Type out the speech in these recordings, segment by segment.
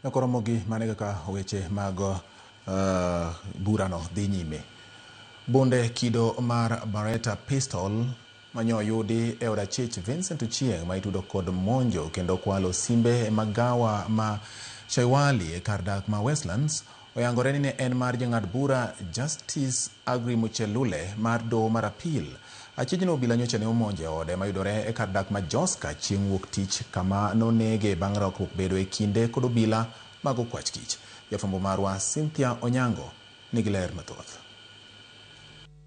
Nyakoromogi mane kaka weche mag burano dhi nyime. Bunde kido mar Beretta pistol manyo oyudi e od achich Vincent Ochieng ma itudo kod monjo kendo kwalo simbe e magawa ma Chaiwali e kar dak ma Westlands oyangore ni ne en mar jang'ad bura Justice Agri Muchelule mar doho mar appeal. Achijno obila nyocha ne omonjo e ode mayudore e kar dak ma Joska chieng' wuok tich kama nonege bang' rakruok bedo e kinde kod obila mag okwach kich. Jafwambo marwa Cynthia Onyango nigi ler mathoth.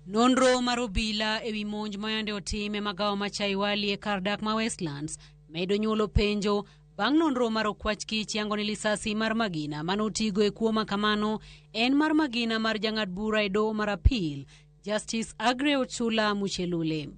Nonro mar obila ewi monj mayande otim e magawa ma Chaiwali e kar dak ma Westlands medo nyuolo penjo bang' nonro mar okwach kich yango ni lisasi mar magina manotigo e kuo ma kamano en mar magina mar jang'ad bura e doho mar appeal Justice Aggrey Ochula Muchelule.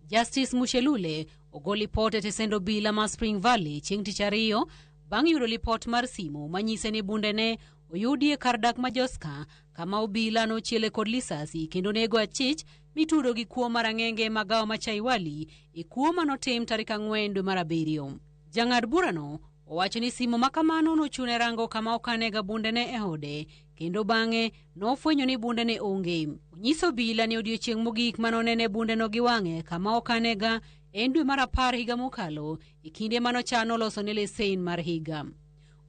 Justice Muchelule ogo lipot e tesend obila ma Spring Valley chieng' tich ariyo bang' yudo lipot mar simu manyise ni bundene oyudi e kar dak ma Joska kama obila nochiele kod lisasi kendo nego achich mitudo gi kuo mar ang'enge e magawa ma Chaiwali e kuo manotim tarik 4 dwe mar 7. Jang'ad burano owacho ni simo ma kamano nochune rango kama okanega bundene e ode kendo bang'e nofwenyo ni bundene onge. Onyiso obila ni odiechieng' mogik manonene bundeno gi wang'e kama okanega en dwe mar 10 higa mokalo e kinde manochano losone lesen mar higa.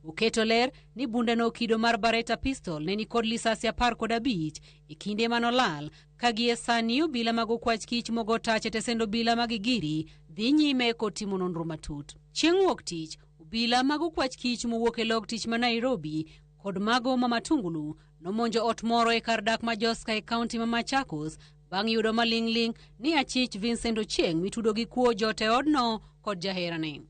Oketo ler ni bundeno kido mar Beretta pistol ne nikod lisasi 15 e kinde manolal ka gie sani obila mag okwach kich mogo tach e tesend obila mag Gigiri dhi nyime kod timo nonro matut. Chieng' wuok tich, obila mag okwach kich mowuok e log tich ma Nairobi kod mago ma Matungulu nomonjo ot moro e kar dak ma Joska e kaunti ma Machakos bang' yudo maling'ling' ni achich Vincent Ochieng' mitudo gi kuo jot e odno kod jaherane.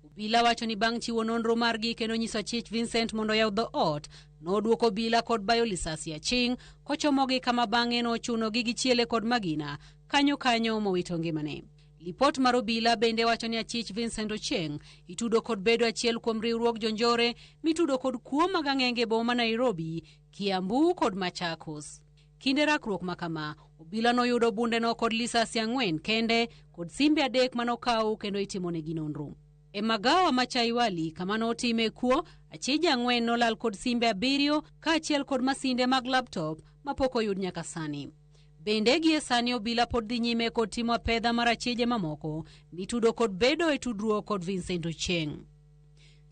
Obila wacho ni bang' chiwo nonro margi kendo nyiso achich Vincent mondo oyaw dho ot, nodwoko obila kod bayo lisasi aching' kochomogi kama bang'e nochunogi gichiele kod magina kanyo kanyo mowito ngimane. Lipot mar obila bende wacho ni achich Vincent Ochieng' itudo kod bedo achiel kuom riwruog jonjore mitudo kod kuo mag ang'enge e boma ma Nairobi, Kiambu kod Machakos. Kinde rakruok ma kama, obila noyudo bundeno kod lisasi 4 kende kod simbe 3 manokaw kendo itimonegi nonro. E magawa ma Chaiwali kama notime kuo, achije 4 nolal kod simbe 7 kaachiel kod masinde mag laptop mapok oyud nyaka sani. Bende gie sani obila pod dhi nyime kod timo apedha mar achije mamoko mitudo kod bedo e tudruok kod Vincent Ochieng'.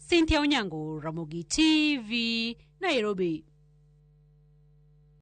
Cynthia Onyango, Ramogi TV, Nairobi.